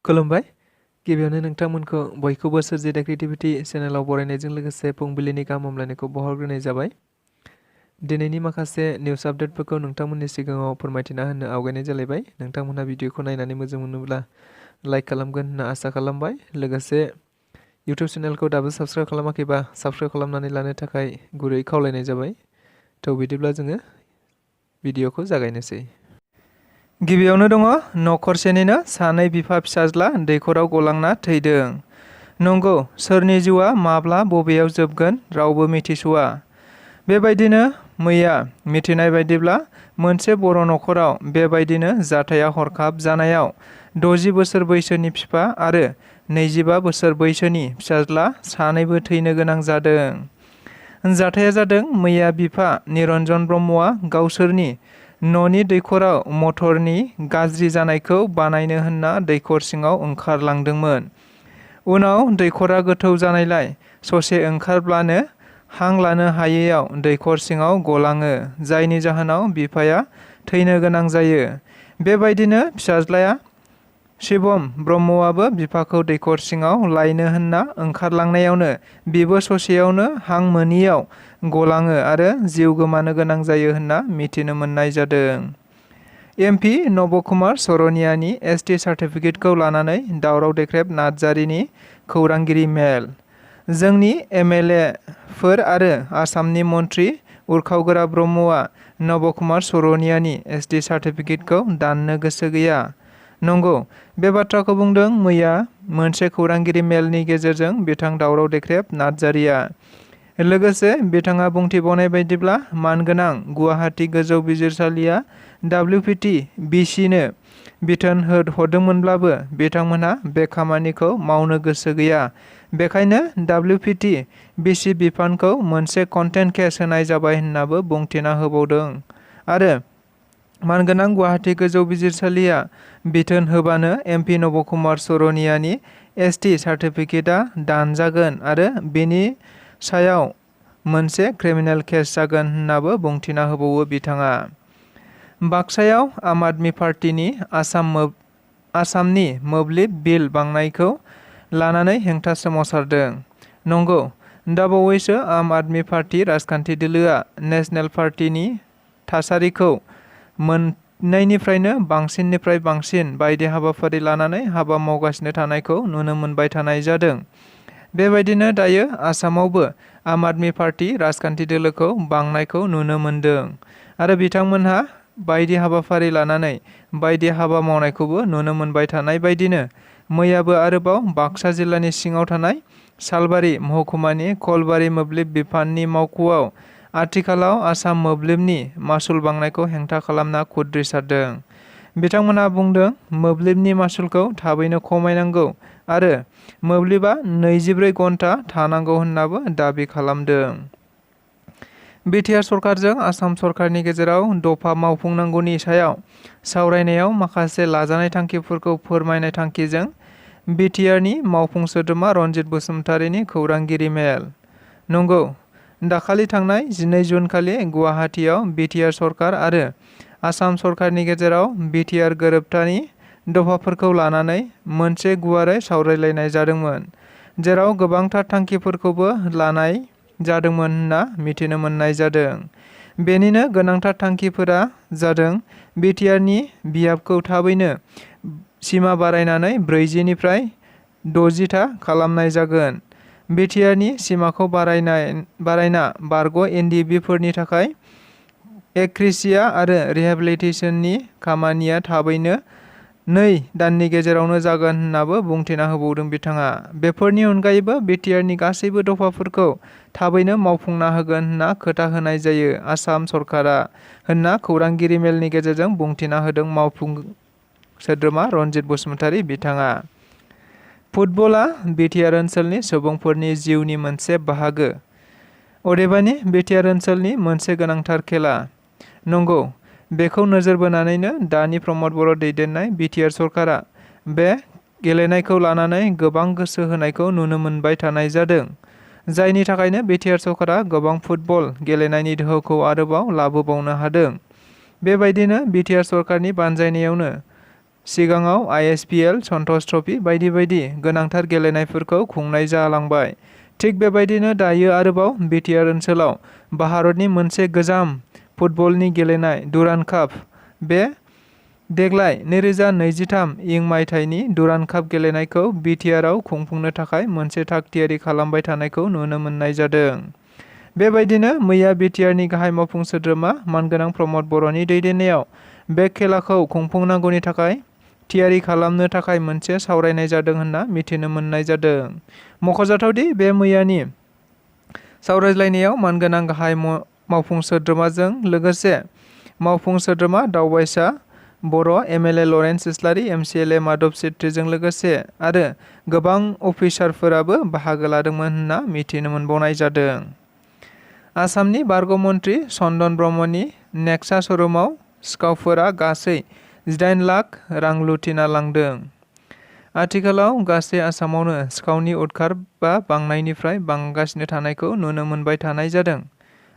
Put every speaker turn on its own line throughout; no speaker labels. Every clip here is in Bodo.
खुलुमबाय। गिबियावनो नोंथांमोनखौ बयखौबो सोरजिदा क्रिएटिभिटी चेनेलाव बरायनायजों लोगोसे फुंबिलिनि गाहाम हामलायनायखौ बावहरग्रोनाय जाबाय। दिनैनि माखासे निउस आपडेटफोरखौ नोंथांमोननि सिगाङाव फोरमायथिना होनो आवगायनाय जालायबाय। नोंथांमोनहा भिडिअखौ नायनानै मोजां मोनोब्ला लाइक खालामगोन होनना आसा खालामबाय। लोगोसे इउटिउब चेनेलखौ दाबो साबस्क्राइब खालामाखैबा साबस्क्राइब खालामनानै लानो थाखाय गुरै खावलायनाय जाबाय। थ' बिदिब्ला जोङो भिडिअखौ जागायनोसै। गिबियावनो दङ नखरसेनिनो सानै बिफा फिसाज्ला दैखराव गलांना थैदों। नंगौ, सोरनि जिउआ माब्ला बबेयाव जोबगोन रावबो मिथिस'आ। बेबायदिनो मैया मिथिनाय बायदिब्ला मोनसे बर' नखराव बेबायदिनो जाथाया हरखाब जानायाव 60 बोसोर बैसोनि बिफा आरो 25 बोसोर बैसोनि फिसाज्ला सानैबो थैनो गोनां जादों। जाथाया जादों मैया बिफा निरन्जन ब्रह्मआ गावसोरनि न'नि दैखराव मटरनि गाज्रि जानायखौ बानायनो होनना दैखर सिङाव ओंखारलांदोंमोन। उनाव दैखरा गोथौ जानायलाय ससे ओंखारब्लानो हां लानो हायैयाव दैखर सिङाव गलाङो, जायनि जाहोनाव बिफाया थैनो गोनां जायो। बेबायदिनो फिसाज्लाया शिवम ब्रह्मआबो बिफाखौ दैखर सिङाव लायनो होनना ओंखारलांनायावनो बिबो ससेयावनो हां मोनियाव गलाङो आरो जिउ गोमानो गोनां जायो होनना मिथिनो मोननाय जादों। एमपि नबकुमार सरनियानि एसटि सार्टिफिकेटखौ लानानै दावराव देख्रेब नार्जारिनि खौरांगिरि मेल। जोंनि एमएलएफोर आरो आसामनि मन्त्रि उरखावगोरा ब्रह्मआ नबकुमार सरनियानि एसटि सार्टिफिकेटखौ दाननो गोसो गैया। नंगौ, बे बाथ्राखौ बुंदों मैया मोनसे खौरांगिरि मेलनि गेजेरजों बिथां दावराव देख्रेब नार्जारिया। लोगोसे बिथाङा बुंथिबावनाय बायदिब्ला मानगोनां गुवाहाटी गोजौ बिजिरसालिया WPT बिसिनो बिथोन हरदोंमोनब्लाबो बिथांमोनहा बे खामानिखौ मावनो गोसो गैया। बेखायनो WPT बिसि बिफानखौ मोनसे कन्टेम्प्ट केस होनाय जाबाय होननाबो बुंथिना होबावदों। आरो मानगोनां गुवाहाटी गोजौ बिजिरसालिया बिथोन होबानो एमपि नबकुमार सरनियानि एसटि सार्टिफिकेटआ दानजागोन आरो बेनि सायाव मोनसे क्रिमिनेल केस जागोन होननाबो बुंथिना होबावो बिथाङा। बाक्सायाव आम आदमी पार्टीनि आसामनि मोब्लिब बिल बांनायखौ लानानै हेंथा सोमावसारदों। नंगौ, दाबावैसो आम आदमी पार्टी राजखान्थि दोलोआ नेशनेल पार्टीनि थासारिखौ मोननायनिफ्रायनो बांसिननिफ्राय बांसिन बायदि हाबाफारि लानानै हाबा मावगासिनो थानायखौ नुनो मोनबाय थानाय जादों। बेबायदिनो दायो आसामावबो आम आदमी पार्टी राजखान्थि दोलोखौ बांनायखौ नुनो मोनदों आरो बिथांमोनहा बायदि हाबाफारि लानानै बायदि हाबा मावनायखौबो नुनो मोनबाय थानाय बायदिनो मैयाबो आरोबाव बाक्सा जिल्लानि सिङाव थानाय सालबारि महकुमानि कलबारि मोब्लिब बिफाननि मावख'आव आथिखालाव आसाम मोब्लिबनि मासुल बांनायखौ हेंथा खालामना खुद्रिसारदों। बिथांमोनहा बुंदों मोब्लिबनि मासुलखौ थाबैनो खमायनांगौ आरो मोब्लिबा 24 घन्टा थानांगौ होननाबो दाबि खालामदों। BTR सरकारजों आसाम सरकारनि गेजेराव दफा मावफुंनांगौनि सायाव सावरायनायाव माखासे लाजानाय थांखिफोरखौ फोरमायनाय थांखिजों BTRनि मावफुं सोद्रोमा रनजित बसुमतारीनि खौरांगिरि मेल। नंगौ, दाखालि थांनाय 12 जुन खालि गुवाहाटीआव BTR सरकार आरो आसाम सरकारनि गेजेराव BTR गोरोबथानि दफाफोरखौ लानानै मोनसे गुवारै सावरायलायनाय जादोंमोन, जेराव गोबांथार थांखिफोरखौबो लानाय जादोंमोन होनना मिथिनो मोननाय जादों। बेनिनो गोनांथार थांखिफोरा जादों BTRनि बियाबखौ थाबैनो सिमा बारायनानै 40 निफ्राय 60 था खालामनाय जागोन। BTRनि सिमाखौ बारायना बारग' NDBफोरनि थाखाय एक्रेसिया आरो रिहेबिलिटेसननि खामानिया थाबैनो 2 दाननि गेजेरावनो जागोन होननाबो बुंथिना होबावदों बिथाङा। बेफोरनि अनगायैबो BTRनि गासैबो दफाफोरखौ थाबैनो मावफुंना होगोन होनना खोथा होनाय जायो आसाम सरकारा होनना खौरांगिरि मेलनि गेजेरजों बुंथिना होदों मावफुं सोद्रोमा रनजित बसुमतारी बिथाङा। फुटबला BTR ओनसोलनि सुबुंफोरनि जिउनि मोनसे बाहागो, अदेबानि BTR ओनसोलनि मोनसे गोनांथार खेला। नंगौ, बेखौ नोजोर बोनानैनो दानि प्रमद बर' दैदेननाय BTR सरकारा बे गेलेनायखौ लानानै गोबां गोसो होनायखौ नुनो मोनबाय थानाय जादों, जायनि थाखायनो BTR सरकारा गोबां फुटबल गेलेनायनि दोहौखौ आरोबाव लाबोबावनो हादों। बेबायदिनो BTR सरकारनि बानजायनायावनो सिगाङाव ISPL, सन्टोष ट्रफी बायदि बायदि गोनांथार गेलेनायफोरखौ खुंनाय जालांबाय। थिग बेबायदिनो दायो आरोबाव BTR ओनसोलाव भारतनि मोनसे गोजाम फुटबलनि गेलेनाय डुरान्ड काप, बे देग्लाय 2023 इं मायथाइनि डुरान्ड काप गेलेनायखौ BTRआव खुंफुंनो थाखाय मोनसे थाग-थियारि खालामबाय थानायखौ नुनो मोननाय जादों। बेबायदिनो मैया BTRनि गाहाय मावफुं सोद्रोमा मानगोनां प्रमद बर'नि दैदेननायाव बे खेलाखौ खुंफुंनांगौनि थाखाय थियारि खालामनो थाखाय मोनसे सावरायनाय जादों होनना मिथिनो मोननाय जादों। मख'जाथावदि बे मैयानि सावरायज्लायनायाव मानगोनां गाहाय मावफुं सोद्रोमाजों लोगोसे मावफुं सोद्रोमा दावबायसा बर', MLA लरेन्स इस्लारि, MCLA माधव छेत्रीजों लोगोसे आरो गोबां अफिसारफोराबो बाहागो लादोंमोन होनना मिथिनो मोनबावनाय जादों। आसामनि बारग' मन्त्रि चन्दन ब्रह्मनि नेक्सा श'रुमाव सिखावफोरा गासै 18 लाख रां लुथिना लांदों। आथिखालाव गासै आसामावनो सिखावनि उदखार बांनायनिफ्राय बांगासिनो थानायखौ नुनो मोनबाय थानाय जादों।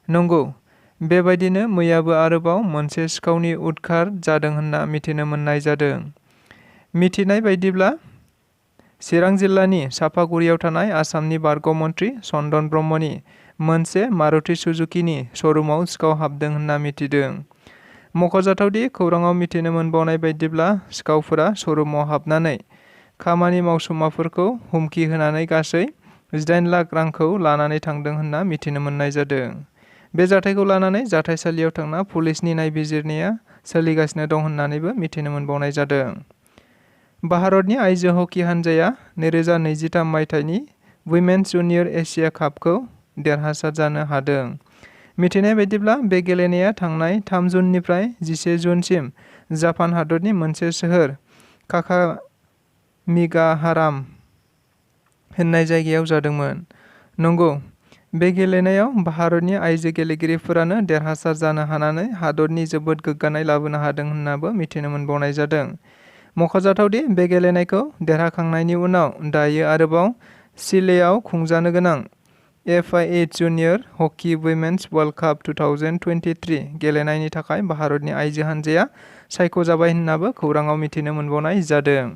नंगौ, बेबायदिनो मैयाबो आरोबाव मोनसे सिखावनि उदखार जादों होनना मिथिनो मोननाय जादों। मिथिनाय बायदिब्ला चिरां जिल्लानि सापागुरियाव थानाय आसामनि बारग' मन्त्रि चन्दन ब्रह्मनि मोनसे मारुति सुजुकिनि श'रुमाव सिखाव हाबदों होनना मिथिदों। मख'जाथावदि खौराङाव मिथिनो मोनबावनाय बायदिब्ला सिखावफोरा श'रुमाव हाबनानै खामानि मावसुमाफोरखौ हुमखि होनानै गासै 18 लाख रांखौ लानानै थांदों होनना मिथिनो मोननाय जादों। बे जाथायखौ लानानै जाथायसालियाव थांना पुलिसनि नायबिजिरनाया सोलिगासिनो दं होननानैबो मिथिनो मोनबावनाय जादों। भारतनि आइजो हकी हानजाया 2023 मायथाइनि वुमेन्स जुनियर एशिया कापखौ देरहासार जानो हादों। मिथिनाय बायदिब्ला बे गेलेनाया थांनाय 3 जुननिफ्राय 11 जुनसिम जापान हादरनि मोनसे सोहोर काकामिगाहाराम होननाय जायगायाव जादोंमोन। नंगौ, बे गेलेनायाव भारतनि आइजो गेलेगिरिफोरानो देरहासार जानो हानानै हादरनि जोबोद गोग्गानाय लाबोनो हादों होननाबो मिथिनो मोनबावनाय जादों। मख'जाथावदि बे गेलेनायखौ देरहाखांनायनि उनाव दायो आरोबाव चिलेआव खुंजानो गोनां FIH जुनियर हकी वुमेन्स वर्ल्ड काप 2023 गेलेनायनि थाखाय भारतनि आइजो हानजाया सायख'जाबाय होननाबो खौराङाव मिथिनो मोनबावनाय जादों।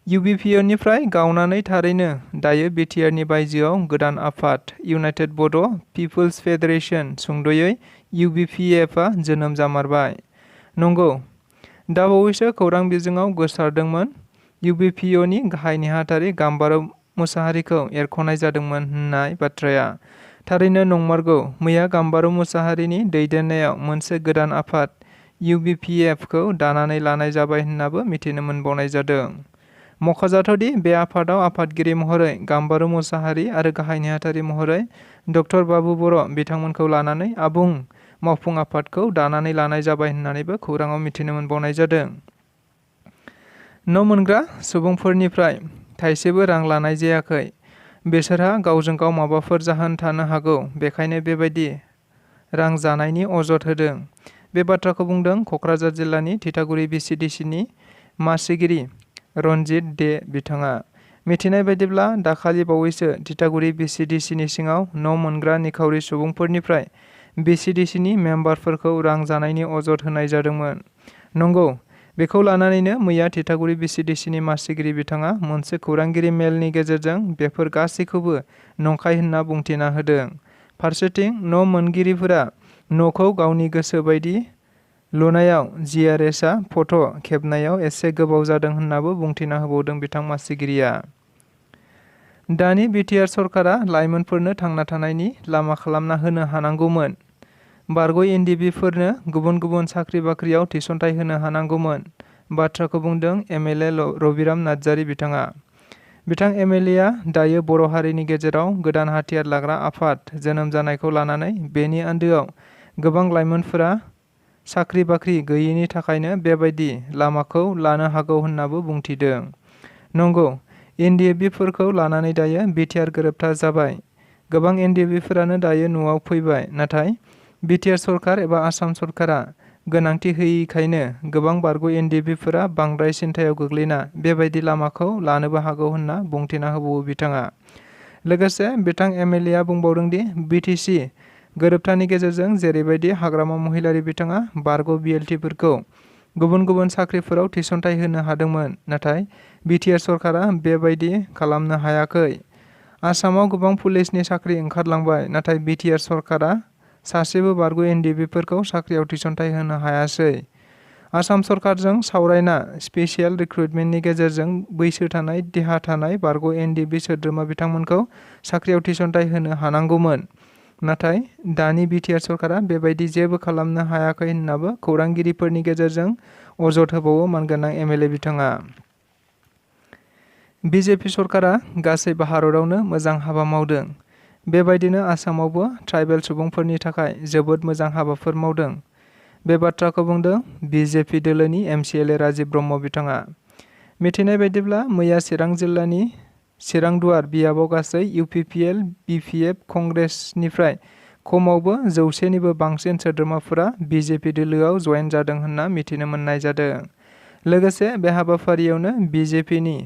UBPOनिफ्राय गावनानै थारैनो दायो BTRनि बायजोआव गोदान आफाद इउनाइटेड बड' पिपल्स फेडारेशन सुंद'यै UBPFआ जोनोम जामारबाय। नंगौ, दाबावैसो खौरां बिजोङाव गोसारदोंमोन UBPOनि गाहाय नेहाथारि गाम्बारु मुसाहारिखौ एरख'नाय जादोंमोन होननाय बाथ्राया। थारैनो नंमारगौ, मैया गाम्बारु मुसाहारिनि दैदेननायाव मोनसे गोदान आफाद UBPFखौ दानानै लानाय जाबाय होननाबो मिथिनो मोनबावनाय जादों। मख'जाथावदि बे आफादाव आफादगिरि महरै गाम्बारु मुसाहारि आरो गाहाय नेहाथारि महरै डक्टर बाबु बर' बिथांमोनखौ लानानै आबुं मावफुं आफादखौ दानानै लानाय जाबाय होननानैबो खौराङाव मिथिनो मोनबावनाय जादों। न' मोनग्रा सुबुंफोरनिफ्राय थाइसेबो रां लानाय जायाखै। बिसोरहा गावजों गाव माबाफोर जाहोन थानो हागौ, बेखायनो बेबायदि रां जानायनि अजद होदों। बे बाथ्राखौ बुंदों क'क्राझार जिल्लानि थिथागुरि BCDCनि मासिगिरि रनजित दे बिथाङा। मिथिनाय बायदिब्ला दाखालि बावैसो थिथागुरि BCDCनि सिङाव न' मोनग्रा निखावरि सुबुंफोरनिफ्राय BCDCनि मेम्बारफोरखौ रां जानायनि अजद होनाय जादोंमोन। नंगौ, बेखौ लानानैनो मैया थिथागुरि BCDCनि मासिगिरि बिथाङा मोनसे खौरांगिरि मेलनि गेजेरजों बेफोर गासैखौबो नंखाय होनना बुंथिना होदों। फारसेथिं न' मोनगिरिफोरा न'खौ गावनि गोसो बायदि लुनायाव GRSआ फट' खेबनायाव एसे गोबाव जादों होननाबो बुंथिना होबावदों बिथां मासिगिरिया। दानि BTR सरकारा लाइमोनफोरनो थांना थानायनि लामा खालामना होनो हानांगौमोन। बारग' NDBफोरनो गुबुन गुबुन साख्रि-बाख्रियाव थिसनथाइ होनो हानांगौमोन। बाथ्राखौ बुंदों MLA रबिराम नार्जारी बिथाङा। बिथां MLAआ दायो बर' हारिनि गेजेराव गोदान हाथियार लाग्रा आफाद जोनोम जानायखौ लानानै बेनि आन्दोआव गोबां लाइमोनफोरा साख्रि-बाख्रि गैयैनि थाखायनो बेबायदि लामाखौ लानो हागौ होननाबो बुंथिदों। नंगौ, NDBफोरखौ लानानै दायो BTR गोरोबथा जाबाय। गोबां NDBफोरानो दायो न'आव फैबाय, नाथाय BTR सरकार एबा आसाम सरकारा गोनांथि होयिखायनो गोबां बारग' NDBफोरा बांद्राय सिन्थायाव गोग्लैना बेबायदि लामाखौ लानोबो हागौ होनना बुंथिना होबावो बिथाङा। लोगोसे बिथां MLAआ बुंबावदोंदि BTC गोरोबथानि गेजेरजों जेरैबायदि हाग्रामा महिलारि बिथाङा बारग' BLTफोरखौ गुबुन गुबुन साख्रिफोराव थिसनथाइ होनो हादोंमोन, नाथाय BTR सरकारा बेबायदि खालामनो हायाखै। आसामाव गोबां पुलिसनि साख्रि ओंखारलांबाय, नाथाय BTR सरकारा सासेबो बारग' NDBफोरखौ साख्रियाव थिसनथाइ होनो हायासै। आसाम सरकारजों सावरायना स्पेसियेल रिक्रुटमेन्टनि गेजेरजों बैसो थानाय, देहा थानाय बारग' NDB सोद्रोमा बिथांमोनखौ साख्रियाव थिसनथाइ होनो हानांगौमोन। नाथाय दानि BTR सरकारा बेबायदि जेबो खालामनो हायाखै होन्नाबो खौरांगिरिफोरनि गेजेरजों अजद होबावो मानगोनां MLA बिथाङा। BJP सरकारा गासै भारतआवनो मोजां हाबा मावदों। बेबायदिनो आसामावबो ट्राइबेल सुबुंफोरनि थाखाय जोबोद मोजां हाबाफोर मावदों। बे बाथ्राखौ बुंदों BJP दोलोनि MCLA राजिब ब्रह्म बिथाङा। मिथिनाय बायदिब्ला मैया चिरां जिल्लानि चिरांदुवार बियाबाव गासै UPPL, BPF, कंग्रेसनिफ्राय खमावबो 100निबो बांसिन सोद्रोमाफोरा BJP दोलोआव जयेन जादों होनना मिथिनो मोननाय जादों। लोगोसे बे हाबाफारियावनो BJPनि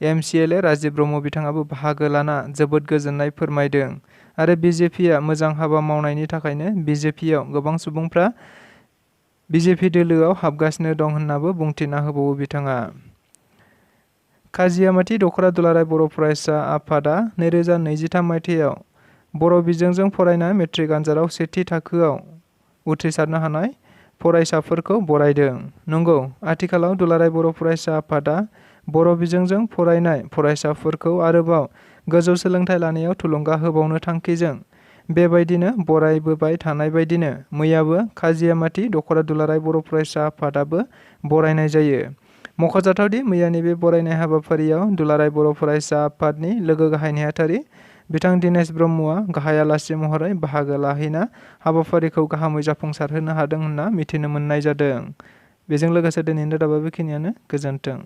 MCLA राजिब ब्रह्म बिथाङाबो बाहागो लाना जोबोद गोजोननाय फोरमायदों आरो BJPआ मोजां हाबा मावनायनि थाखायनो BJPआव गोबां सुबुंफ्रा BJP दोलोआव हाबगासिनो दं होन्नाबो बुंथिना होबावो बिथाङा। काजियामाति दख'रा दुलाराय बर' फरायसा आफादा 2023 मायथाइयाव बर' बिजोंजों फरायना मेट्रिक आनजादाव सेथि थाखोआव उथ्रिसारनो हानाय फरायसाफोरखौ बरायदों। नंगौ, आथिखालाव दुलाराय बर' फरायसा आफादा बर' बिजोंजों फरायनाय फरायसाफोरखौ आरोबाव गोजौ सोलोंथाइ लानायाव थुलुंगा होबावनो थांखिजों बेबायदिनो बरायबोबाय थानाय बायदिनो मैयाबो काजियामाति दख'रा दुलाराय बर' फरायसा आफादाबो बरायनाय जायो। मख'जाथावदि मैयानि बे बरायनाय हाबाफारियाव दुलाराय बर' फरायसा आफादनि लोगो गाहाय नेहाथारि बिथां दिनेश ब्रह्मआ गाहाय आलासि महरै बाहागो लाहैना हाबाफारिखौ गाहामै जाफुंसारहोनो हादों होनना मिथिनो मोननाय जादों। बेजों लोगोसे दिनैनि रादाबा बेखिनियानो। गोजोन्थों।